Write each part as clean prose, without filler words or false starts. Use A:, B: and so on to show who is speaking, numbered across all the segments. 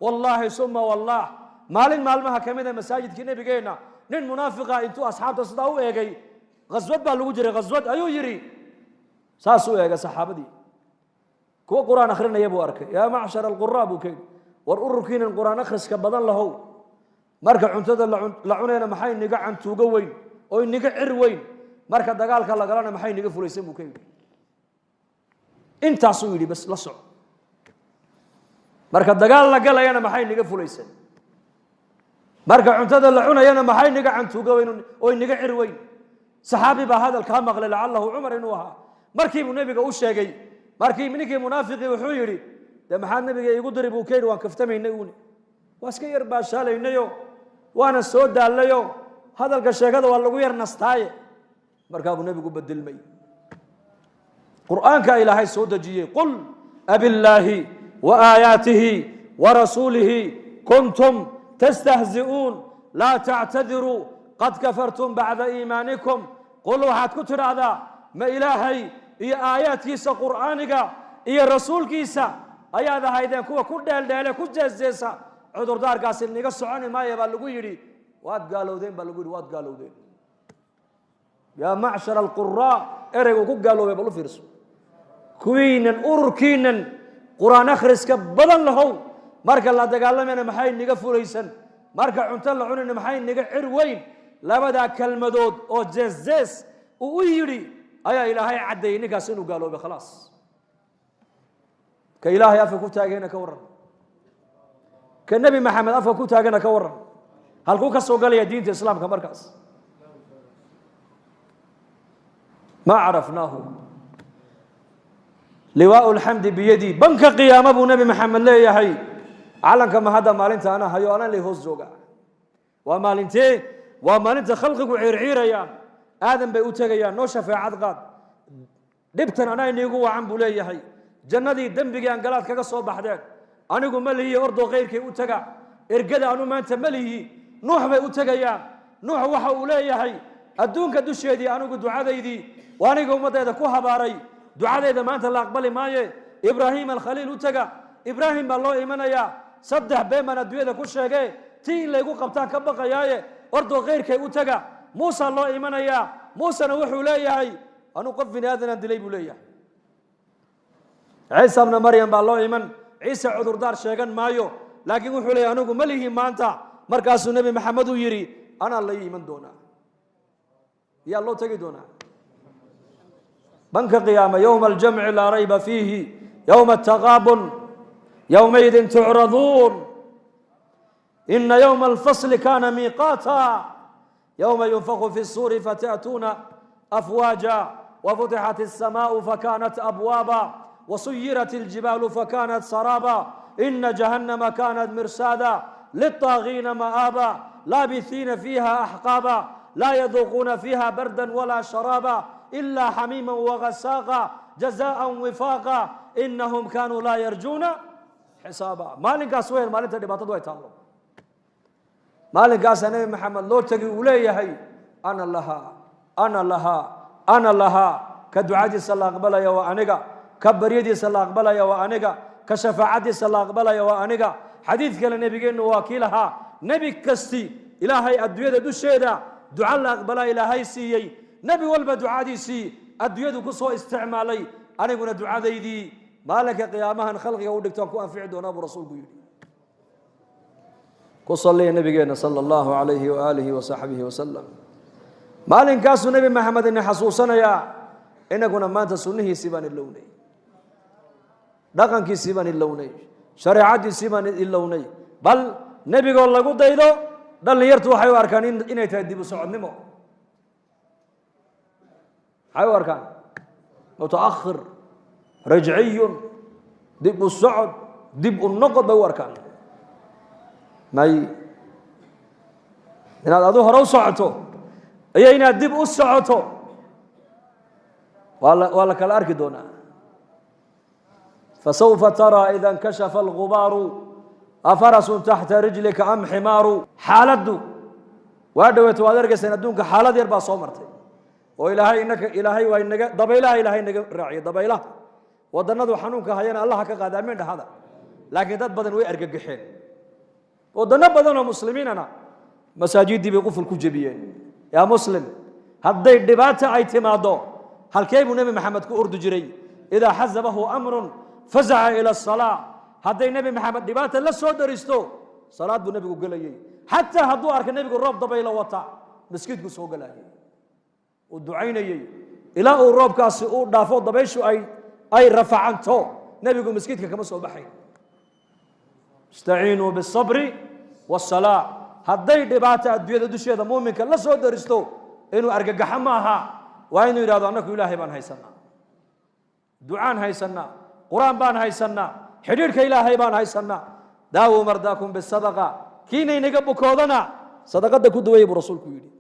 A: Wallaahi suma wallah, maalin maalmaha ka mid a masaajidkii nebigeenna nin munaafiqa intuu asxaabta sidaa u eegay, khaswad baa lagu jiray, khaswad ayuu yidhi, saas u eegay saxaabadii, kuwa qur-aan akhrinaya buu arkay. Yaa macshar alquraa, buu ka yidhi, war ururkiinan qur-aan akhriska badan lahow, marka cuntada la cunayna maxay niga cantuugo weyn oo niga cir weyn, marka dagaalka lagalana maxay niga fulaysan, buu ka yidhi. Intaasuu yidhi bas, la soco, marka dagaal la galayana maxay niga fulaysan, marka cuntada la cunayana maxay niga cantuugo weyn oo niga cir weyn. Saxaabi baa hadalkaa maqlay, lacalahu Cumar inuu ahaa. Markii buu nebiga u sheegay. Markii ninkii munaafiqii wuxuu yidhi, dee maxaad nebiga iigu diri, buu ka yidhi, waan kaftamaynay uuni, waa iska yar baashaalaynayo, waana soo daallayo, hadalka sheekada waa lagu yar nastaaye. Markaa buu nebigu bedelmay, qur'aanka Ilaahay soo dejiyey: qul abillaahi wa aayaatihi wa rasuulihi kuntum tastahzi'uun laa tactadiruu qad kafartum bacda iimaanikum. Qul, waxaad ku tidhaahdaa, ma Ilaahay iyo aayaadkiisa qur'aaniga iyo rasuulkiisa ayaad ahaydeen kuwa ku dheeldheele, ku jeesjeesa? Cudurdaarkaasi niga soconi maaya, baa lagu yidhi. Waad gaalowdeen, baa lagu yidhi, waad gaalowdeen. Yaa macshar alquraa, ereygu ku gaaloobay bal u fiirso. Kuwiinan ururkiinan qur-aan akhriska badan lahow, marka la dagaalamayna maxay niga fulaysan, marka cunto la cunayna maxay niga cir weyn? Labadaa kelmadood oo jees-jees uu u yidhi ayaa Ilaahay caddeeyey ninkaas inuu gaaloobay. Khalaas, ka Ilaahay afka ku taagayna ka warran? Ka Nebi Maxamed afka ku taagana ka warran? Halkuu ka soo galaya diinta Islaamka markaas? Ma carafnaahu liwaau lxamdi biyadii, banka qiyaama buu Nebi Maxamed leeyahay, calanka ma hadda maalinta anaa hayo, anaa lay hoos jooga. Waa maalintee? Waa maalinta khalqigu ciirciirayaan, Aadan bay u tegayaan, noo shafeecad qaad, dhibtan anaa iniigu wacan, buu leeyahay, jannadii dembigii aan galaad kaga soo baxdeen anigu ma lihiyo, ordoo kayrkay u taga, ergada anu maanta ma lihi. Nuux bay u tegayaan. Nuux waxa uu leeyahay, adduunka dusheedii anigu ducadaydii waa aniga ummaddeeda ku habaaray, ducadayda maanta la aqbali maaye, Ibraahim alkhaliil u taga. Ibraahim baa loo imanayaa. Saddex been baan adduunyada ku sheegee, tii in laygu qabtaan ka baqayaaye, ordoo kayrkay u taga. Muusa loo imanayaa. Muusena wuxuu leeyahay, anuu qof bini aadanaan dilay, buu leeyahay. Ciisa bna Maryam baa loo iman. Ciise cudurdaar sheegan maayo, laakiin wuxuu leeyahay, anigu ma lihi maanta. Markaasuu Nebi Maxamed uu yidhi, anaa la iman doonaa. Yaa loo tegi doonaa banka qiyaama? Yowma aljamci laa rayba fiihi, yowma ataqaabun, yowmaidin tucraduun, ina yowma alfasli kana miiqaata, yowma yunfaku fi الsuuri fata'tuuna afwaaja, wafutixat الsamaء fakanat abwaaba, wasuyirat اljibaalu fakanat saraaba, ina jahannama kanat mirsaada, lلطaagiina ma'aaba, laabisiina fiiha axqaaba, laa yaduuquuna fiiha barda walaa sharaaba ila xamiima wagasaaqa, jazaءa wifaaqa, inahum kanuu laa yarjuuna xisaaba. Maalinkaas weyn, maalinta dhibaatadu ay taallo, maalinkaasaa Nebi Maxamed loo tegi, uu leeyahay, ana lahaa, ana lahaa, ana lahaa. Ka ducadiisa la aqbalaya waa aniga, ka baryadiisa la aqbalaya waa aniga, ka shafaacadiisa la aqbalaya waa aniga. Xadiid kale nebigeennu waa kii lahaa, nebi kasti Ilaahay adduunyada dusheeda duca la aqbalaa Ilaahay siiyey, nebi walba ducadiisii adduunyadu ku soo isticmaalay, aniguna ducadaydii maalinka qiyaamahan khalqiga u dhigtaan ku anfici doonaa, buu rasuulku yidhi. Ku salliya nabigeena sala allahu alayhi waaalihi wasaxbihi wasalam. Maalinkaasuu Nebi Maxamed ina xasuusanayaa, inaguna maanta sunnihiisii baan ilownay, dhaqankiisii baan ilownay, shareecadiisii baan ilownay. Bal nebigoo lagu daydo dhallinyartu waxay u arkaan inay tahay dib u socodnimo, maxay u arkaan? Mutaakhir, rajciyun, dib u socod, dib u noqod bay u arkaan. May, inaad adu hore u socoto iyo inaad dib u socoto waa la kala arki doonaa. Fasawfa taraa ida inkashafa algubaaru afarasun taxta rijlika am ximaaru. Xaaladdu waa dhaweeto, waad argaysaan adduunka xaalad yar baa soo martay oo Ilaahay inaka, Ilaahay waa inaga dabaylaha, Ilaahay naga raaciyay dabaylaha. Wadannadu xanuunka hayana Allaha ka qaada, amiin dhahada. Laakiin dad badan way argagaxeen. Waddanno badan oo muslimiinana masaajiddii bay quful ku jebiyeen. Yaa muslim, hadday dhibaata ay timaaddo, halkee buu Nebi Maxamed ku ordi jiray? Idaa xasabahu amrun fazaca ila asalaa. Hadday Nebi Maxamed dhibaata la soo daristo, salaad buu nebigu gelayey. Xataa hadduu arka nebigu roob dabaylo wata, maskiidku soo gelayay, uu ducaynayey ilaa uu roobkaasi uu dhaafo, dabayshu ay rafacanto. Nebigu maskiidka kama soo baxayn. Istaciinuu bisabri wasalaa. Hadday dhibaata adduunyada dusheeda muuminka la soo daristo, inuu argagaxo ma aha. Waa inuu yidhahdo: annaku Ilaahay baan haysanaa, ducaan haysanaa, Qur-aan baan haysanaa, xidhiidhka Ilaahay baan haysanaa. Daawuu mardaakum bisadaqa, kiina inaga bukoodana sadaqadda ku duwaya, buu rasuulku yidhi.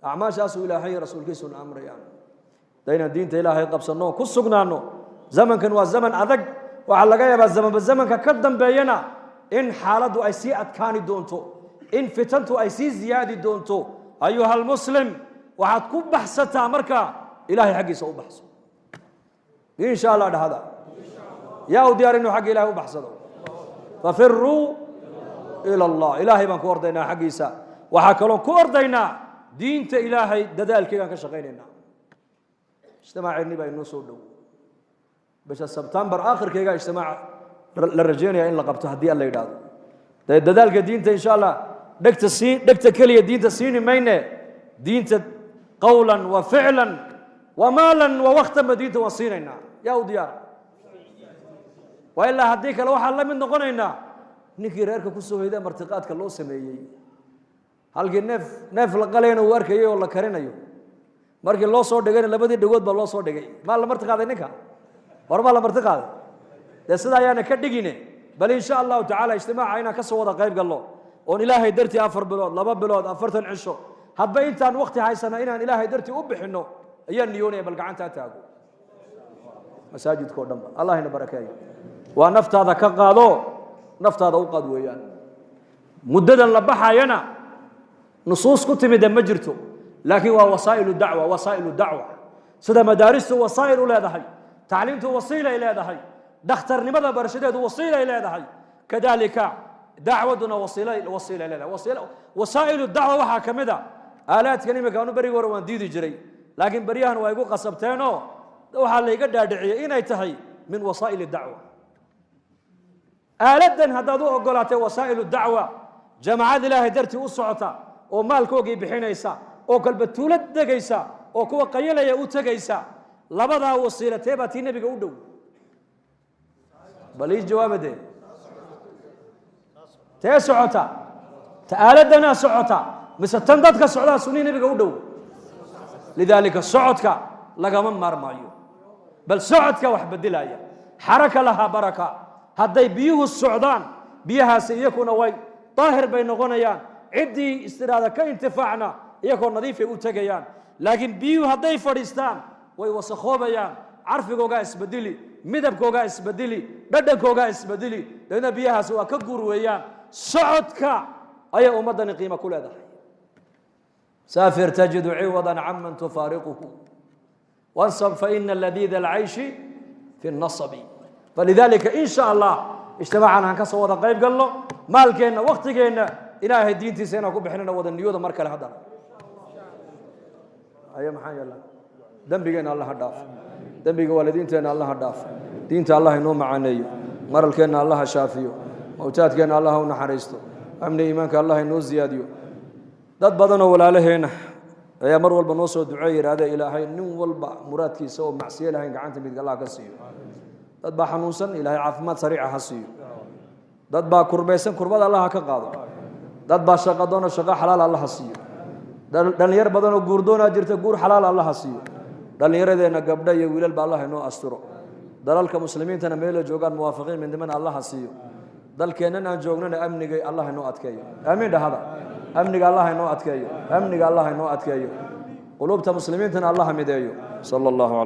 A: Acmaashaasuu Ilaahay rasuulkiisuna amrayaan da inaan diinta Ilaahay qabsanno, ku sugnaano. Zamankan waa zaman adag. Waxaa laga yaabaa zamanba zamanka ka dambeeyana in xaaladdu ay sii adkaani doonto, in fitantu ay sii ziyaadi doonto. Ayuha almuslim, waxaad ku baxsataa marka Ilahay xaggiisa u baxso, in sha Allah. Dhahada, yaa u diyaar inuu xagga Ilahay u baxsado? Fafiruu ila Allah. Ilaahay baan ku ordaynaa xaggiisa. Waxaa kaloon ku ordaynaa diinta Ilaahay dadaalkeegaan ka shaqaynaynaa. Ijtimaaceennii baa inoo soo dhow. Bisha Sebtembar aakhirkeega ijtimaac la rajeynaya in la qabto, haddii Alla yidhaahdo. Dee dadaalka diinta, insha Allah, dhegta sii, dhegta keliya diinta siini mayne. Diinta qawlan wa ficlan wa maalan wa waktanba diinta waan siinaynaa. Yaa u diyaara? Waa ilaa haddii kale waxaan la mid noqonaynaa ninkii reerka ku soo hoyda, martiqaadka loo sameeyey, halkii neef neef la qalayna uu arkayay oo la karinayo. Markii loo soo dhigayna labadii dhagood baa loo soo dhigay. Maa la marti qaaday ninka? War maa la marti qaaday? Dee sida ayaana ka dhigine. Bal insha Allahu tacala ijtimaaca inaan ka soo wada qayb gallo, oon Ilaahay dartii 4 bilood, 2 bilood, 40 cisho, hadba intaan wakti haysana inaan Ilaahay dartii u bixinno ayaan niyoonaya. Bal gacantaa taago masaajidka o dhan ba. Allah ina barakeeyo. Waa naftaada ka qaado, naftaada u qaad weeyaan. Muddadan la baxayana nusuus ku timida ma jirto, laakiin waa wasaa'ilu dacwa. Wasaa'ilu dacwa, sida madaaristu wasaa'il u leedahay, tacliimtu wasiilay leedahay, dhakhtarnimada barashadeedu wasiilay leedahay, kadalika dacwaduna wasiilay leedahay. Wasaa'ilu dacwa waxaa ka mid a aalaadkan imika. Anu berigi hore waan diidi jiray, laakiin beryahan waa igu qasabteenoo waxaa layga dhaadhiciyey inay tahay min wasaa'il dacwa. Aaladdan haddaad u ogolaatay wasaa'ilu dacwa, jamaacad Ilaahay dartii u socota oo maalkoogii bixinaysa oo kalba tuulo degaysa oo kuwa qayalaya u tegaysa, labadaa wasiila tee baa tii nebiga u dhow? Bal ii jawaaba dee. Tee socota? Ta aaladdanaa socota mise tan dadka socdaa sunnihii nebiga u dhow? Lidaalika socodka lagama maarmaayo, bal socodka wax bedelaya. Xaraka lahaa baraka. Hadday biyuhu socdaan, biyahaasi iyakuna way daahir bay noqonayaan. Ciddii istiraada ka intifaacna iyakoo nadiifay u tegayaan. Laakiin biyuhu hadday fadhiistaan, way wasakhoobayaan, carfigoogaa isbedeli, midabkoogaa isbedeli, dhadhankoogaa isbedeli, dabeedna biyahaasi waa ka guur weeyaan. Socodka ayay ummaddani qiimo ku leedahay. Saafir tajidu ciwadan caman tufaariquhu, wansab faina ladiida alcayshi fi nasabi. Falidalika, in sha Allah, ijtimaacan aan ka soo wada qayb galno, maalkeenna, waktigeenna Ilaahay diintiisa inaan ku bixinana wada niyooda. Mar kale haddana aye, maxaa yeela? Dembigeenna Alla ha dhaaf, dembiga waalidiinteenna Alla ha dhaaf, diinta Allah inoo macaaneeyo, maralkeenna Allah ha shaafiyo, mawtaadkeenna Allah ha u naxariisto, amni iimaanka Allah inoo ziyaadiyo. Dad badanoo walaalaheenna ayaa mar walba noo soo duceey, yidhaahda Ilaahay nin walba muraadkiisa oo macsiyo lahayn gacanta midig Allah ka siiyo. Dad baa xanuunsan, Ilaahay caafimaad sariica ha siiyo. Dad baa kurbaysan, kurbada Allah ha ka qaado. Dad baa shaqo doono, shaqo xalaal Allah ha siiyo. Dhallinyar badan oo guurdoonaa jirta, guur xalaal Allah ha siiyo. Dhallinyaradeenna gabdho iyo wiilal ba Allah inoo asturo. Dalalka muslimiintana meelay joogaan muwaafiqiin midnimana Allah ha siiyo. Dalkeennan aan joognana amniga Allah inoo adkeeyo. Aamiin dhahada. Amniga Allah inoo adkeeyo, amniga Allah inoo adkeeyo. Quluubta muslimiintana Allah mideeyo. Sala Allahu calaa